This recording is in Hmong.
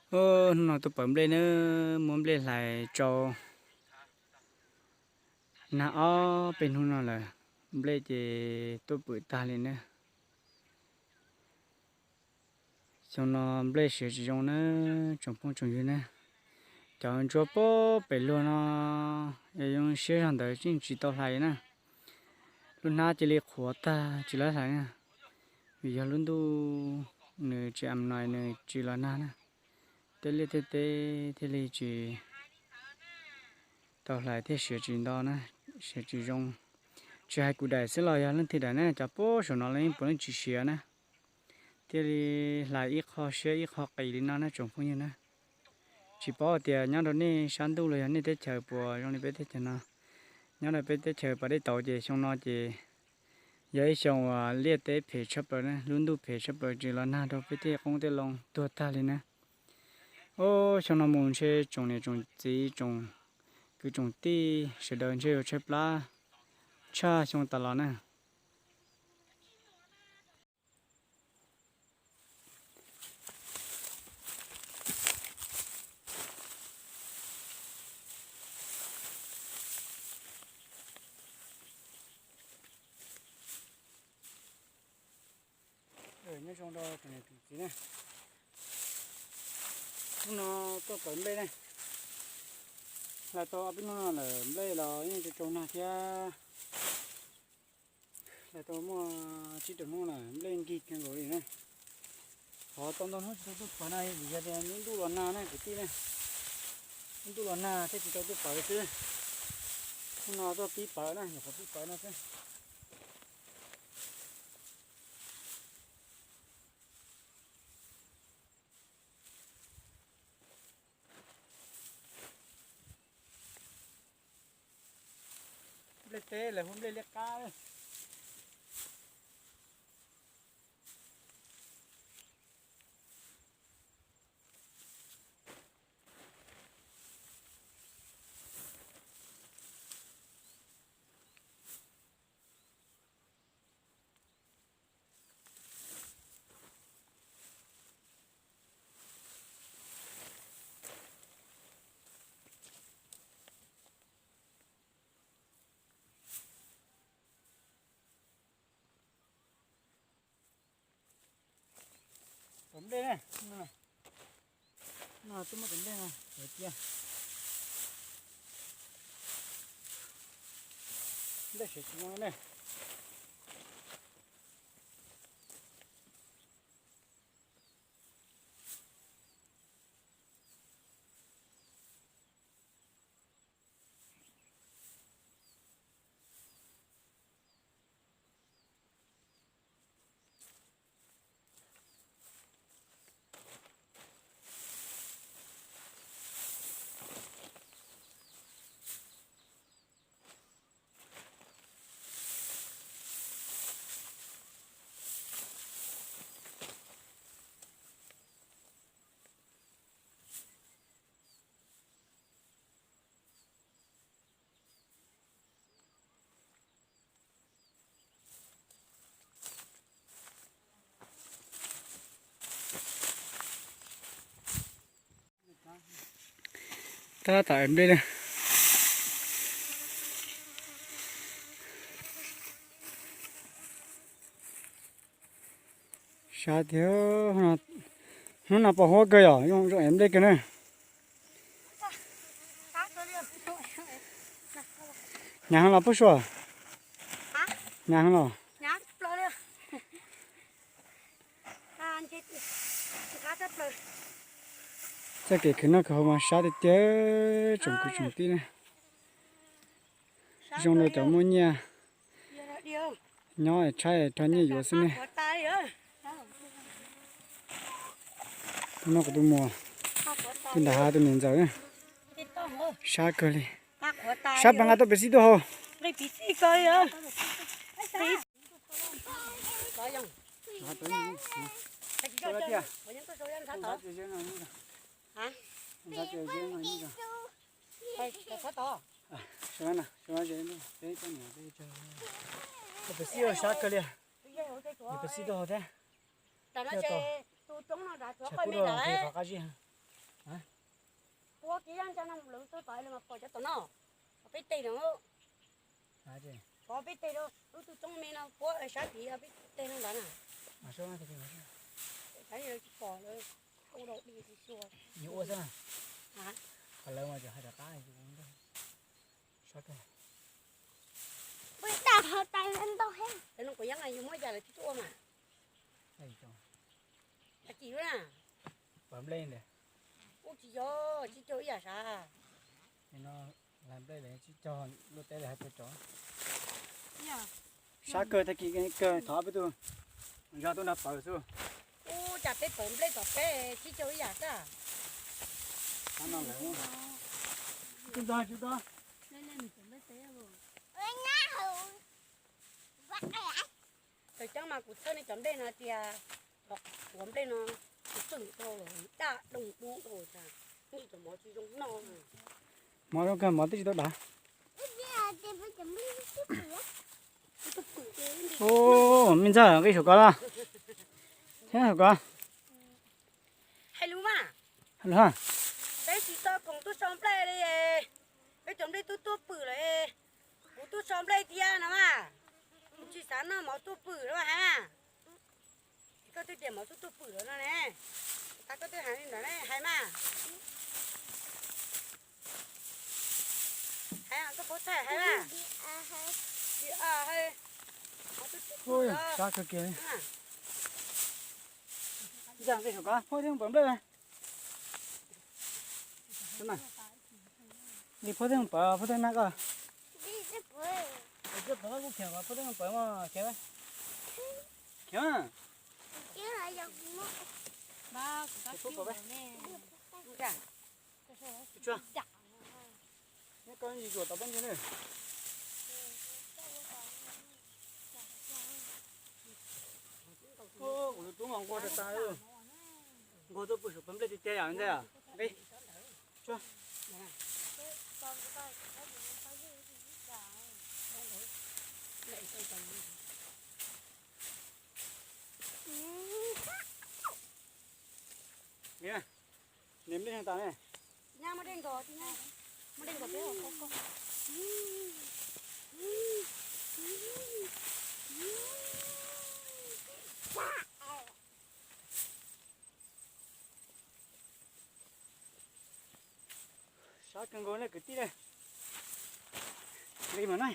Hnub no tuaj pawv nplej na, muab nplej hlais tsau nag ob peb hnub no lawm, nplej ces tuaj pwm tag li na. Xyoo no nplej siav tsis zoo na, tsoom phooj tsoom ywg na. Cov ntsuab puag pem luag no es zoo siab zog ntawd tseem tsis tau hlais na. Lub hnab cia li qhuav tag tsis lawv hlais na, vim yog lub ntuj nws tsis am no nws tsis los nag na. Tej liaj tej teb thiaj li tsis tau hlais thiaj siav tsis nto na, siav tsis zoo. Tsis hais kuv daim xwb los yog leej twg daim na, cov puag saum no los yeej puav leej tsis siav na. Thiaj li hlais ib qho siab ib qho qis li no na tsoom phooj ywg na. Tsis paub tias nyob rau nej sab ntuj los yog nej teb chaws puas zoo li peb teb chaws no. Nyob rau peb teb chaws pas dej tauv ces xyoo no ces yog ib xyoo uas liaj teb phem tshaj plaws na, lub ntuj phem tshaj plaws tsis los nag rau peb tej qoob tej loo tuag tag li na. Ub, xyoo no mus ntshe tsoom niam tsoom txiv tsoom kwv tsoom tij sawv daws ntshe yuav tshaib plab tshaj xyoo tas los na. Nyob zoo rau tsoom niam tsoom txiv na, hnub no tuaj pawv nplej na, hlais tau ob peb hnub no lawm nplej los yeej tsaus tsaus nag thiab. Hlais tau muaj tsib rau hnub lawm nplej nkig kawg nkaus li na. Qhov tau ntau hnub tsis tau tuaj pawv no vim yog tias lub ntuj los nag na kwv tij na, lub ntuj los nag thiaj tsis tau tuaj pawv xwb. Hnub no tuaj pib pawv na, nyuam qhuav pib pawv no xwb. Nplej teb lawv hu nplej liab qab. Tom nplej ne, no twb muaj tom nplej no, tom cia. Nplej siav tsis zoo ne. Tab tom ev nplej na. Sab tiag, hnub no pos huab kawg yom, zoo zoo ev nplej kawg na. Hnyav heev los puag suav? Hnyav heev los? Txoj kev khwv noj khwv haus mas sab tiag tiag tsoom kwv tsoom tij na. Zoo rau cov muaj nyiaj nyob es tshaib rho nyiaj yuav xwb ne. Tus no kuv tus muam, tus nram hav tus niam ntxawm na. Sab kawg li. Sab pas nqa tuaj pem xib tuaj haus. Pem xib sab kawg li. Pem xib tuaj haus thiab. Tshav kub rau los nqhis qhov qab zib heev. Puab kiag yaj ntsa no mus lawv tuaj tom lawv mas pom cov tom no, peb teg no. Pom peb teg rau lub tug roob me no puab sab tid peb teg no ntawd na. Tsis pom lawv ua dog dig xwb. Qhov lawv mas hais rov qab. Lawv no kuv yeej yus muab yam lawv tib tuaj ua mas. Tag kis lub na. Pawv nplej ntawd. Ub tsis yog, tsib caug ib yam sav. Lawv nplej lawv tsib caug, luaj teb lawv hais pawv tsov. Sab kawg, tag kis kawg thov peb tug zog tuaj nrog pawv xwb. Ub, cas peb pawv nplej tom peb tsib caug ib yam xwb. Sab no lawv. Tsis ntog, tsis ntog. Tawm ceeb mas kuv txhawb nej cov nplej no tias, cov nplej no kuv txwm rau los daj doog dub rau tas, cov mov tsis zoo noj. Mov zoo kawg, mov twb tsis tau dav. Ub, me ntxawg nqi saum ko los. Thiab saum ko. Hais lus mas. Hais lus ha. Peb tsis tau khoom tuaj so nplej li. Peb cov nplej twb tuaj pwm lawm. Kuv tuaj so nplej thiab no mas. Kuv tsis xav noj mov tuaj pwm no mas hais mas. Koj twb tias mov tuaj tuaj pwm lawm no ne. Tas koj twb hais li ntawd ne, hais mas. Hais koj paub txhais hais mas. Sab kawg kiag li. Ntxawg nqi saum ko, phauj thiaj pawv nplej. Li phauj thiaj pawv, phauj thiaj nab koj. Phauj thiaj pawv, phauj thiaj pawv mas khiav. Khiav. Neb koj yuav zuam tau peb ntsis ne. Kuv tus tub mas nquag tas tas, nquag tuaj pw saum pawv nplej tiag tiag yom ntxawg. Niam nplej tas ne. Sab kawg nkaus ne kwv tij ne. Li mas na.